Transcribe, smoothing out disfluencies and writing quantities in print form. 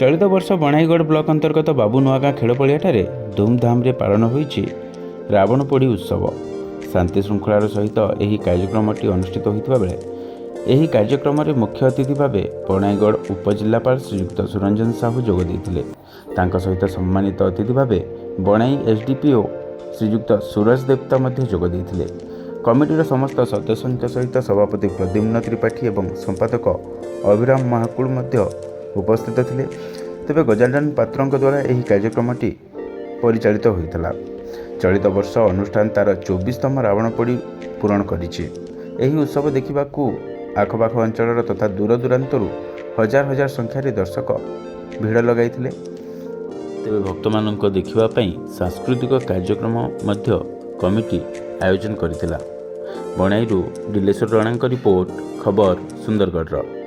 ଚଳିତ ବର୍ଷ ବଣାଇଗଡ଼ ବ୍ଲକ ଅନ୍ତର୍ଗତ ବାବୁ ନୂଆଗାଁ ଖେଳ ପଡ଼ିଆଠାରେ ଧୁମଧାମରେ ପାଳନ ହୋଇଛି ରାବଣ ପୋଡ଼ି ଉତ୍ସବ। ଶାନ୍ତି ଶୃଙ୍ଖଳାର ସହିତ ଏହି କାର୍ଯ୍ୟକ୍ରମଟି ଅନୁଷ୍ଠିତ ହୋଇଥିବା ବେଳେ ଏହି କାର୍ଯ୍ୟକ୍ରମରେ ମୁଖ୍ୟ ଅତିଥି ଭାବେ ବଣାଇଗଡ଼ ଉପଜିଲ୍ଲାପାଳ ଶ୍ରୀଯୁକ୍ତ ସୁରଞ୍ଜନ ସାହୁ ଯୋଗ ଦେଇଥିଲେ। ତାଙ୍କ ସହିତ ସମ୍ମାନିତ ଅତିଥି ଭାବେ ବଣାଇ ଏସ୍ଡିପିଓ ଶ୍ରୀଯୁକ୍ତ ସୁରଜ ଦେବତା ମଧ୍ୟ ଯୋଗ ଦେଇଥିଲେ। କମିଟିର ସମସ୍ତ ସଦସ୍ୟଙ୍କ ସହିତ ସଭାପତି ପ୍ରଦ୍ୟୁମ୍ନ ତ୍ରିପାଠୀ ଏବଂ ସମ୍ପାଦକ ଅଭିରାମ ମହାକୁଳ ମଧ୍ୟ ଉପସ୍ଥିତ ଥିଲେ। ତେବେ ଗଜାନନ ପାତ୍ରଙ୍କ ଦ୍ୱାରା ଏହି କାର୍ଯ୍ୟକ୍ରମଟି ପରିଚାଳିତ ହୋଇଥିଲା। ଚଳିତ ବର୍ଷ ଅନୁଷ୍ଠାନ ତା'ର 24ତମ ରାବଣ ପୋଡ଼ି ପୂରଣ କରିଛି। ଏହି ଉତ୍ସବ ଦେଖିବାକୁ ଆଖପାଖ ଅଞ୍ଚଳର ତଥା ଦୂରଦୂରାନ୍ତରୁ ହଜାର ହଜାର ସଂଖ୍ୟାରେ ଦର୍ଶକ ଭିଡ଼ ଲଗାଇଥିଲେ। ତେବେ ଭକ୍ତମାନଙ୍କ ଦେଖିବା ପାଇଁ ସାଂସ୍କୃତିକ କାର୍ଯ୍ୟକ୍ରମ ମଧ୍ୟ କମିଟି ଆୟୋଜନ କରିଥିଲା। ବଣାଇରୁ ଡିଲେଶ୍ୱର ରଣାଙ୍କ ରିପୋର୍ଟ, ଖବର ସୁନ୍ଦରଗଡ଼ର।